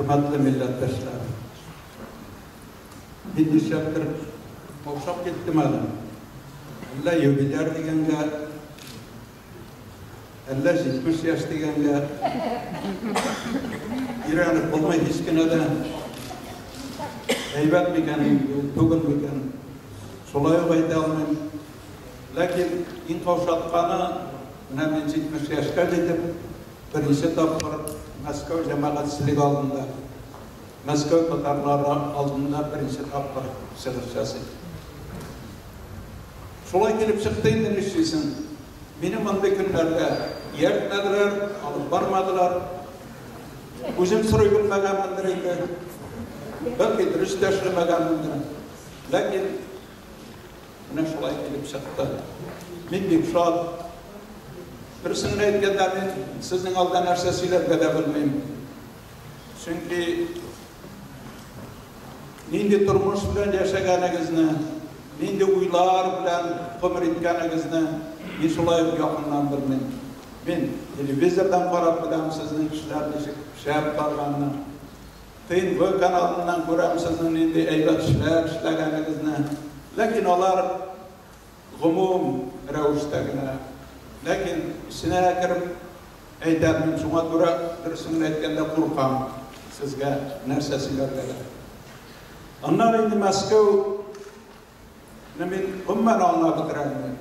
Хөрмәтле милләттәшләр! Мин нишләптер каушап киттем әле. Әллә юбиляр дигәнгә, әллә 70 яшь дигәнгә. Өйрәнеп булмый һич кенә дә. Әйбәт микән инде ул, түгел микән? Шулай ук әйтә алмыйм. Ләкин иң каушатканы, менә мин 70 яшькә җитеп, беренче тапкыр Мәскәү җәмәгатьчелеге алдында, Мәскәү татарлары алдында беренче тапкыр чыгыш ясыйм. Шулай килеп чыкты инде, нишлисең. Мине мондый көннәрдә ияртмәделәр, алып бармадылар. Үзем сорый белмәгәнмендер инде. Бәлки дөрес тә эшләмәгәнмендер. Ләкин менә шулай килеп чыкты. Мин бик шат. Дөресен генә әйткәндә, мин сезнең алда нәрсә сөйләргә дә белмим. Чөнки нинди тормыш белән яшәгәнегезне, нинди уйлар белән гомер иткәнегезне мин шулай ук якыннан белмим. Мин телевизордан карап беләм сезнең эшләр ничек шәп барганны. ТНВ каналыннан күрәм сезнең нинди әйбәт эшләр эшләгәнегезне. Ләкин алар гомум рәвештә генә. Ләкин эченә кереп әйтә алмыйм, шуңа күрә, дөресен генә әйткәндә, куркам сезгә нәрсә сөйләргә дә. Аннары инде Мәскәүне мин гомумән аңлап бетерә алмыйм.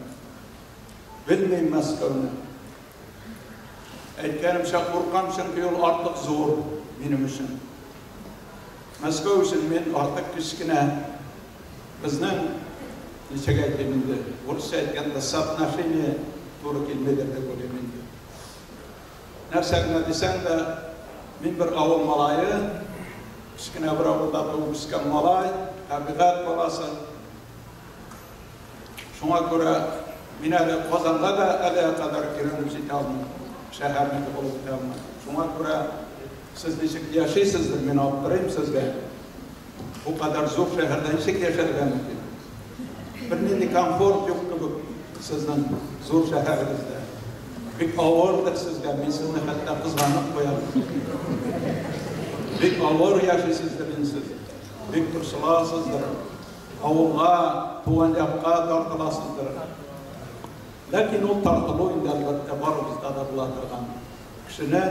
Белмим Мәскәүне. Әйткәнемчә, куркам, чөнки ул артык зур минем өчен. Мәскәү өчен мин артык кечкенә. Безнең, ничек әйтим инде, урысча әйткәндә, соотношение туры килмидер дип уйлыйм инде. Нәрсә генә дисәң дә, мин бер авыл малае, кечкенә бер авылда туып үскән малай, табигать баласы. Шуңа күрә мин әле Казанга да әлегә кадәр өйрәнеп җитә алмыйм, шәһәрнеке булып бетә алмыйм. Шуңа күрә сез ничек яшисездер, мин аптырыйм сезгә. Бу кадәр зур шәһәрдә ничек яшәргә мөмкин? Бернинди комфорт юк кебек сезнең зур шәһәрегездә. Бик авырдыр сезгә, мин сезне хәтта кызганып куям. Бик авыр яшисездер инде сез. Бик борчыласыздыр. Авылга, туган якка тартыласыздыр. Ләкин ул тартылу инде, әлбәттә, барыбызда да була торган. Кешене,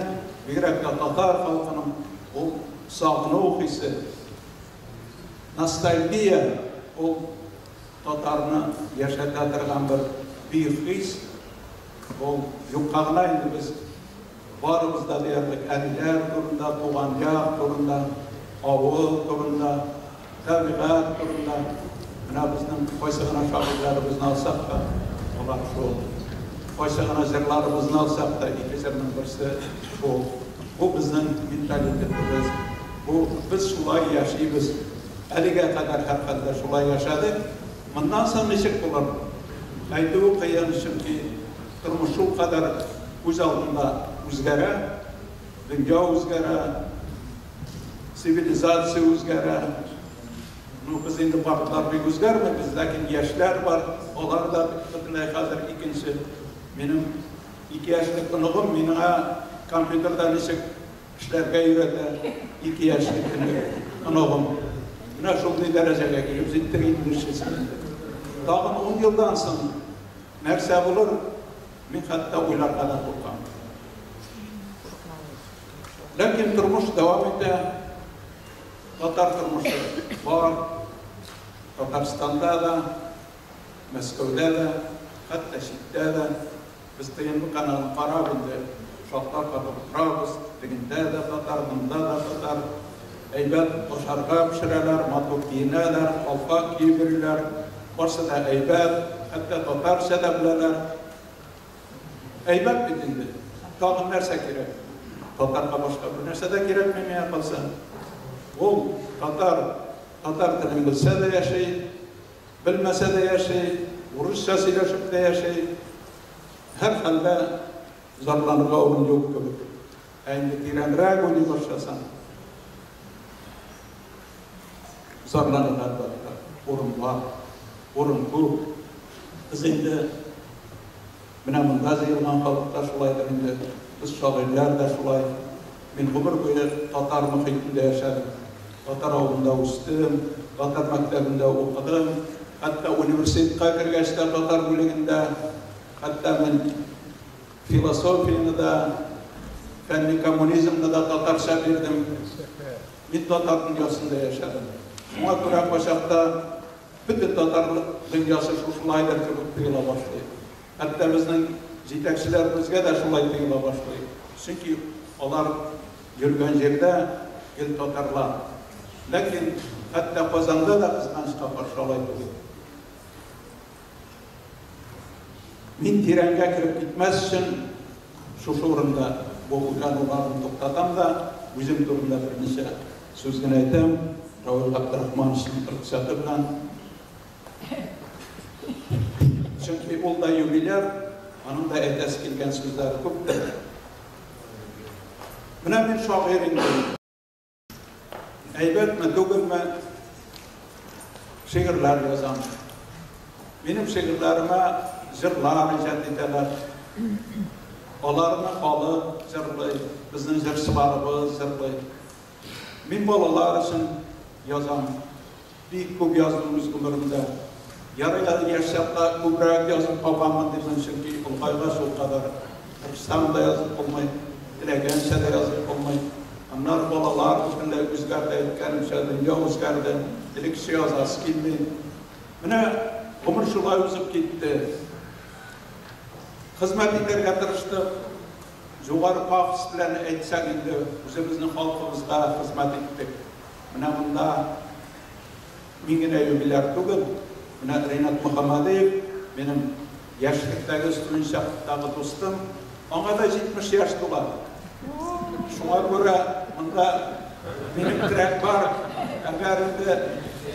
бигрәк тә татар халкының ул сагыну хисе, ностальгия, ул татарны яшәтә торган бер бөек хис. Ул юкка гына инде без барыбыз да диярлек әниләр турында, туган як турында, авыл турында, Табигать турында, менә безнең кайсы гына шагыйрьләребезне алсак та, алар шул. Кайсы гына җырларыбызны алсак та, ике җырның берсе шул. Бу безнең менталитетыбыз. Бу без шулай яшибез. Әлегә кадәр һәрхәлдә шулай яшәдек. Моннан соң ничек булыр? Әйтүе кыен, чөнки тормыш шулкадәр күз алдында үзгәрә, дөнья үзгәрә. Цивилизация үзгәрә. Ну, без инде картлар бик үзгәрмибез, ләкин яшьләр бар, алар да бөтенләй хәзер икенче. Минем 2 яшьлек оныгым миңа компьютерда ничек эшләргә өйрәтә, 2 яшьлек оныгым. Менә шундый дәрәҗәгә килеп җиттек инде нишлисең инде. Тагын 10 елдан соң нәрсә булыр, мин хәтта уйларга да куркам. Ләкин тормыш дәвам итә. Татар тормышы бар. Татарстанда да, Мәскәүдә дә, хәтта читтә дә. Без ТНВ каналын карап инде шаклар катып утырабыз. Тегендә дә татар, монда да татар. Әйбәт ашарга пешерәләр, матур киенәләр, калфак киеп йөриләр. Барсы да әйбәт, хәтта татарча да беләләр. Әйбәт бит инде. Тагын нәрсә кирәк? Татарга башка бер нәрсә дә кирәкми, миңа калса. Ул татар, татар телен белсә дә яши, белмәсә дә яши, урысча сөйләшеп тә яши. Һәрхәлдә зарланырга урын юк кебек. Ә инде тирәнрәк уйлый башласаң, зарланырга, әлбәттә, урын бар, урын күп. Без инде менә монда җыелган халык та шулайдыр инде, без шагыйрьләр дә шулай. Мин гомер буе татар мохитендә яшәдем. Татар авылында үстем, татар мәктәбендә укыдым. Хәтта университетка кергәч тә татар бүлегендә, хәтта мин философияне дә, фәнни коммунизмны да татарча бирдем. Мин татар дөньясында яшәдем. Шуңа күрә кайчакта бөтен татар дөньясы шушылайдыр кебек тоела башлый. Хәтта безнең җитәкчеләребезгә дә шулай тоела башлый. Чөнки алар йөргән җирдә гел татарлар. Ләкин хәтта Казанда да кызганычка каршы алай түгел. Мин тирәнгә кереп китмәс өчен шушы урында бу уйлануларымны туктатам да, үзем турында берничә сүз генә әйтәм. Равил Габдрахмановичның рөхсәте белән. Чөнки ул да юбиляр, аның да әйтәсе килгән сүзләре күптер. Менә мин шагыйрь инде. Әйбәтме, түгелме, шигырьләр язам. Минем шигырьләремә җырлар иҗат итәләр. Аларны халык җырлый, безнең җырчыларыбыз җырлый. Мин балалар өчен язам. Бик күп яздым үз гомеремдә. Ярый әле яшь чакта күбрәк язып калганмын димен, чөнки олыгайгач ул кадәр тырышсаң да язып булмый, теләгәнчә дә язып булмый. Аннары балалар бөтенләй үзгәрде, әйткәнемчә, дөнья үзгәрде, элеккечә язасы килми. Менә гомер шулай узып китте. Хезмәт итәргә тырыштык. Югары пафос белән әйтсәк инде, үзебезнең халкыбызга хезмәт иттек. Менә монда мин генә юбиляр түгел, менә Ринат Мөхәммәдиев, минем яшьлектәге, студент чактагы дустым, аңа да 70 яшь тула. Шуңа күрә монда минем терәк бар. Әгәр инде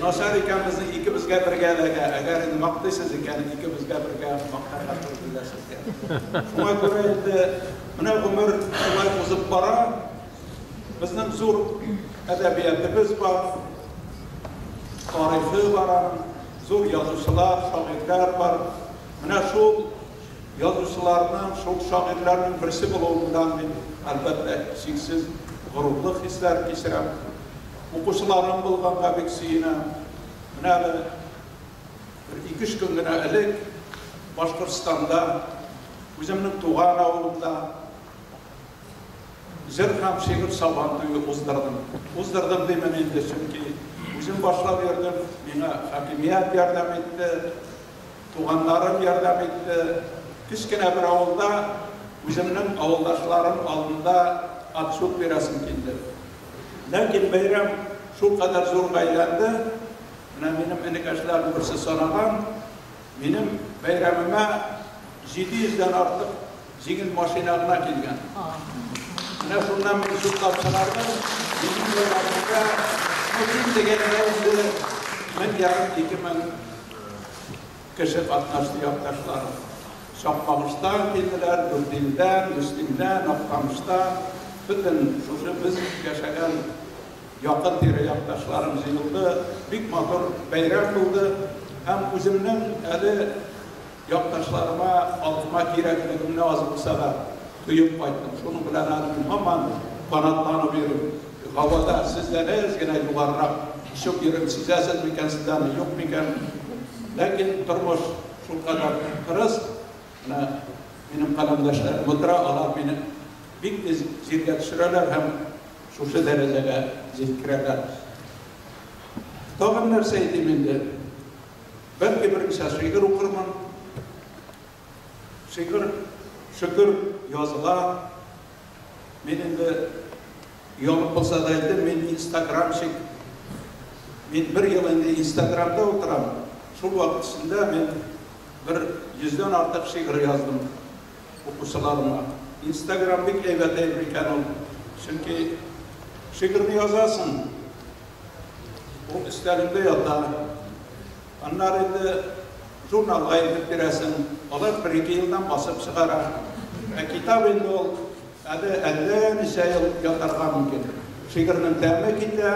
начар икән, безнең икебезгә бергә эләгә. Әгәр инде мактыйсыз икән, икебезгә бергә мактарга туры килә сезгә. Шуңа күрә инде менә гомер шулай узып бара. Безнең зур әдәбиятыбыз бар, тарихы бар аның, зур язучылар, шагыйрьләр бар. Менә шул язучыларның, шул шагыйрьләрнең берсе булуым белән мин, әлбәттә, чиксез горурлык хисләре кичерәм. Укучыларым булганга бик сөенәм. Менә әле бер ике-өч көн генә элек Башкортстанда, үземнең туган авылымда, Җыр һәм шигырь Сабан туе уздырдым. Уздырдым димен инде, чөнки үзем башлап йөрдем, миңа хакимият ярдәм итте, туганнарым ярдәм итте. Кечкенә бер авылда үземнең авылдашларым алдында отчет бирәсем килде. Ләкин бәйрәм шулкадәр зурга әйләнде, менә минем энекәшләрнең берсе санаган, минем бәйрәмемә 700 дән артык Җиңел машина гына килгән. Менә шуннан мин чутлап чыгардым. Минем бәйрәмемдә, ну, ким дигәндә инде 1500, 2000 кеше катнашты, якташларым. Чакмагыштан килделәр, Дүртилдән, Мөслимдән, Актаныштан, бөтен шушы без яшәгән якын тирә якташларым җыелды. Бик матур бәйрәм булды. Һәм үземнең әле Якташларыма, халкыма кирәклегемне аз булса да тоеп кайттым. Шуның белән әле мин һаман канатланып йөрим. Һавада сездән әз генә югарырак очып йөрим. Сизәсез микән сез аны, юк микән? Ләкин тормыш шулкадәр кырыс. Менә минем каләмдәшләрем утыра, алар мине бик тиз җиргә төшерәләр һәм шушы дәрәҗәгә җиткерәләр. Тагын нәрсә әйтим инде? Бәлки берничә шигырь укырмын. Шигырь, шөкер, языла. Мин инде оялып булса да әйтәм, мин инстаграмщик. Мин бер ел инде инстаграмда утырам. Шул вакыт эчендә мин бер йөздән артык шигырь яздым укучыларыма. Инстаграм бик әйбәт әйбер икән ул. Чөнки шигырьне язасың, Ул өстәлеңдә ята. Аннары инде журналга илтеп бирәсең. Алар бер-ике елдан басып чыгара. Ә китап инде ул әле әллә ничә ел ятарга мөмкин. Шигырьнең тәме китә,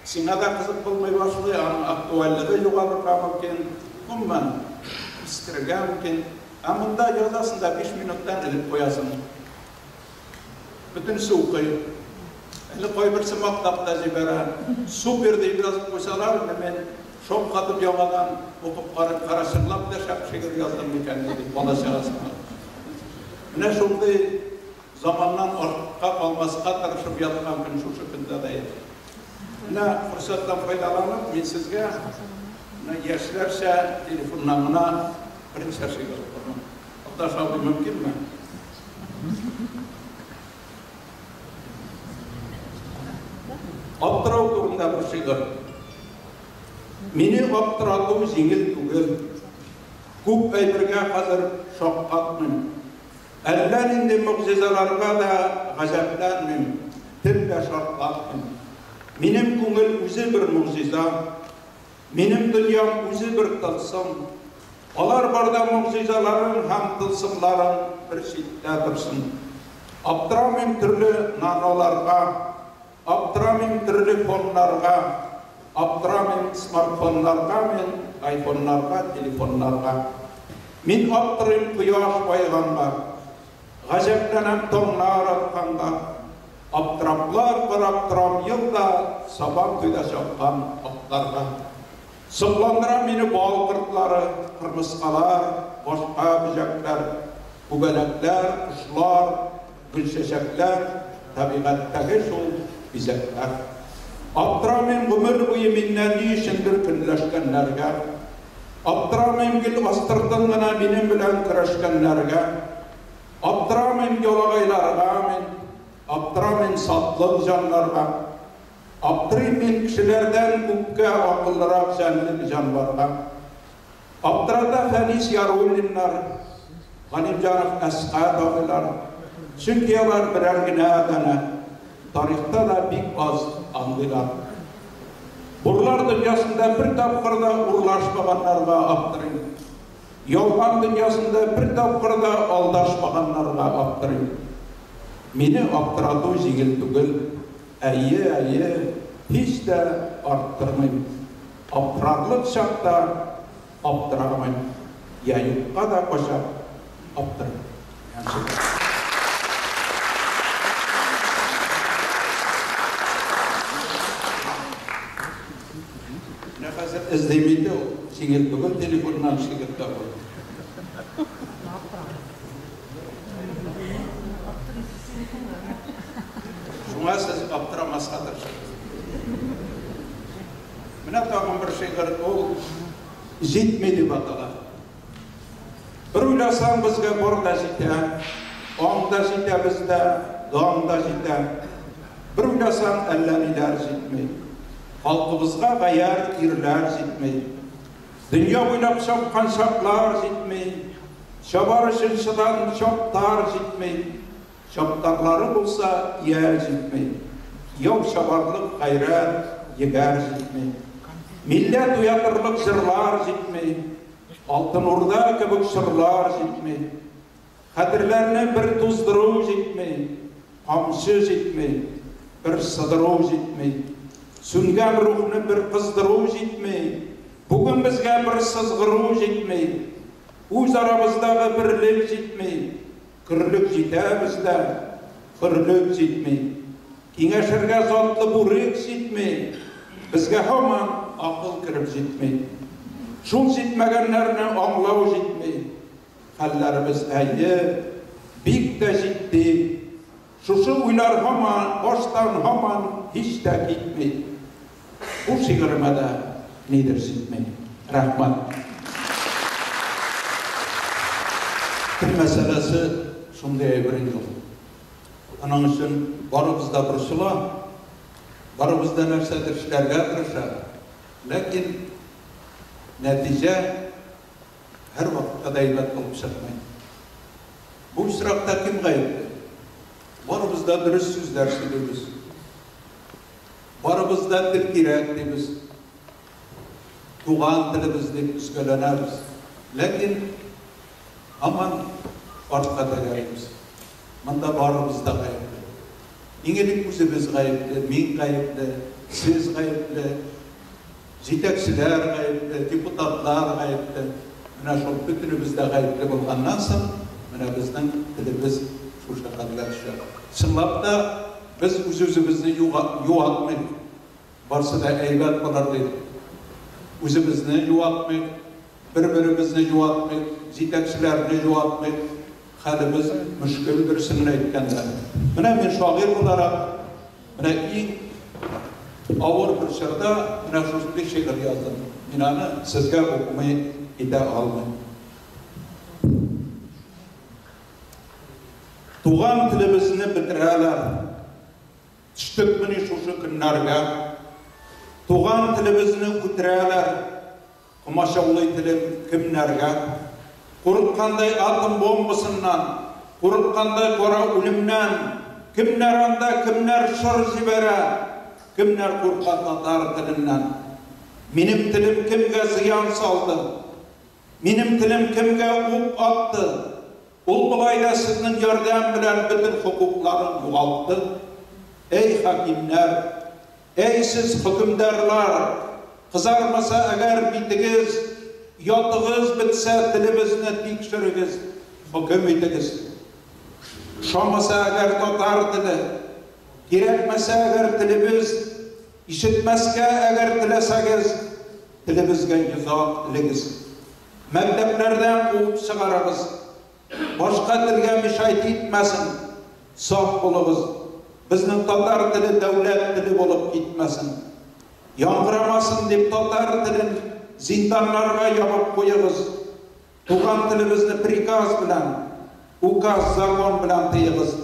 сиңа да кызык булмый башлый, аның актуальлеге югалырга мөмкин, гомумән, искерергә мөмкин. Ә монда язасың да 5 минуттан элеп куясың. Бөтенесе укый. Әле кайберсе мактап та җибәрә. Супер дип язып куйсалар, инде мин шаккатып яңадан укып карыйм, кара, чынлап та шәп шигырь яздым микәнни дип, бала-чага сыман. Менә шундый заманнан артка калмаска тырышып яткан көн шушы көндә дә инде. Менә форсаттан файдаланып, мин сезгә менә яшьләрчә телефоннан гына берничә шигырь укырмын. Такташ абый, мөмкинме? Аптырау турында бер шигырь. Мине аптырату җиңел түгел. Күп әйбергә хәзер шаккатмыйм. Әллә нинди могҗизаларга да гаҗәпләнмим, тел дә шартлатмыйм. Минем күңел үзе бер могҗиза. Минем дөньям үзе бер тылсым. Алар барда могҗизаларың һәм тылсымларың бер читтә торсын. Аптырамыйм төрле наноларга, аптырамыйм төрле фоннарга, аптырамыйм смартфоннарга мин, айфоннарга, телефоннарга. Мин аптырыйм кояш баеганга, гаҗәпләнәм таңнар атканга, аптыраплар карап торам ел да Сабан туйда чапкан атларга. Сокландыра мине бал кортлары, кырмыскалар, башка бөҗәкләр, күбәләкләр, кошлар, гөлчәчәкләр, табигатьтәге шул бизәкләр. Аптырамыйм гомер буе миннән ни өчендер көнләшкәннәргә. Аптырамыйм гел астыртын гына минем белән көрәшкәннәргә. Аптырамыйм ялагайларга мин, аптырамыйм сатлык җаннарга. Аптырыйм мин кешеләрдән күпкә акыллырак җәнлек җанварга. Аптырата Фәнис Яруллиннар, Галимҗанов Әсгать абыйлар. Чөнки алар берәр генә данә. Тарихта да бик аз андыйлар. Бурлар дөньясында бер тапкыр да урлашмаганнарга аптырыйм. Ялган дөньясында бер тапкыр да алдашмаганнарга аптырыйм. Мине аптырату җиңел түгел. Әйе, әйе, һич тә арттырмыйм. Аптырарлык чакта аптырамыйм. Я юкка да кайчак аптырыйм. Менә хәзер эзлим инде ул. Җиңел түгел телефоннан шигырь табу. Шуңа сез аптырамаска тырышыгыз. Менә тагын бер шигырь, ул Җитми дип атала. Бер уйласаң, безгә бар да җитә, аң да җитә бездә, дан да җитә. Бер уйласаң, әллә ниләр җитми. Халкыбызга гаярь ирләр җитми. Дөнья буйлап чапкан чаклар җитми. Чабар өчен чыдан чаптар җитми. Чаптарлары булса, ияр җитми. Яу чабарлык гайрәт, егәр җитми. Милләт уятырлык җырлар җитми. Алтын Урда кебек чорлар җитми. Хәтерләрне бер туздыру җитми. Камчы җитми. Бер сыдыру җитми. Сүнгән рухны бер кыздыру җитми. Бүген безгә бер сызгыру җитми. Үз арабыздагы берлек җитми. Көрлек җитә бездә, хөрлек җитми. Киңәшергә затлы бүрек җитми. Безгә һаман акыл кереп җитми. Шул җитмәгәннәрне аңлау җитми. Хәлләребез, әйе, бик тә җитди. Шушы уйлар һаман баштан һаман һич тә китми. Бу шигыремә дә нидер җитми. Рәхмәт. Тел мәсьәләсе шундый әйбер инде ул. Аның өчен барыбыз да борчыла, барыбыз да нәрсәдер эшләргә тырыша. Ләкин нәтиҗә һәрвакытта да әйбәт булып чыкмый. Бу очракта кем гаепле? Барыбыз да дөрес сүзләр сөйлибез. Барыбыз да тел кирәк дибез. Туган телебез дип өзгәләнәбез. Ләкин һаман артка тәгәрибез. Монда барыбыз да гаепле. Иң элек үзебез гаепле, мин гаепле, сез гаепле. Җитәкчеләр гаепле, депутатлар гаепле. Менә шул бөтенебез дә гаепле булганнан соң, менә безнең телебез шушы хәлгә төшә. Чынлап та, без үз-үзебезне юатмыйк, барсы да әйбәт булыр дип. Үзебезне юатмыйк, бер-беребезне юатмыйк, җитәкчеләрне юатмыйк. Хәлебез мөшкел, дөресен генә әйткәндә. Менә мин шагыйрь буларак, менә иң авыр бер чорда менә шушындый шигырь яздым. Мин аны сезгә укымый китә алмыйм. Туган телебезне бетерәләр. Төштекмени шушы көннәргә? Туган телебезне үтерәләр. Комачаулый телем кемнәргә? Курыккандай атом бомбасыннан, Курыккандай кара үлемнән, Кемнәр анда, кемнәр шыр җибәрә, Кемнәр курка татар теленнән? Минем телем кемгә зыян салды? Минем телем кемгә ук атты? Ул болай да сезнең ярдәм белән бөтен хокукларын югалтты. Әй, хакимнәр! Әй, сез, хөкемдарлар! Кызармаса әгәр битегез, Оятыгыз бетсә, телебезне тикшерегез, хөкем итегез. Ошамаса әгәр татар теле, Кирәкмәсә әгәр телебез, Ишетмәскә әгәр теләсәгез, Телебезгә йозак элегез. Мәктәпләрдән куып чыгарыгыз. Башка телгә мешайт итмәсен. Сак булыгыз. Безнең татар теле дәүләт теле булып китмәсен. Яңгырамасын дип татар телен зинданнарга ябып куегыз. Туган телебезне приказ белән, указ, закон белән тыегыз.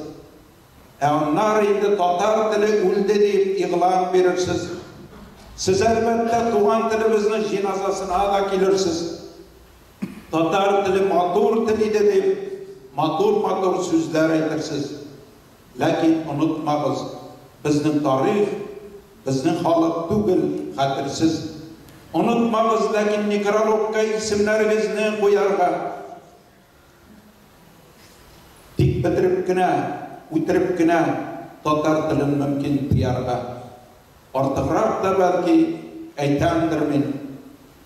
Ә аннары инде татар теле үлде дип игълан бирерсез. Сез, әлбәттә, туган телебезнең җиназасына да килерсез. Татар теле матур тел иде дип, матур-матур сүзләр әйтерсез. Ләкин онытмагыз, безнең тарих, безнең халык түгел, хәтерсез. Онытмагыз, ләкин некрологка исемнәрегезне куярга. Тик бетереп кенә, үтереп кенә татар телен мөмкин тыярга. Артыграк та, бәлки, әйтәмдер мин.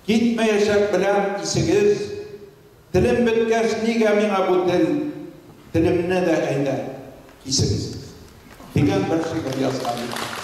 Китмәячәк, беләм, исегез. Телем беткәч, нигә миңа бу тел? Телемне дә, әйдә, кисегез. Дигән бер шигырь язган идем.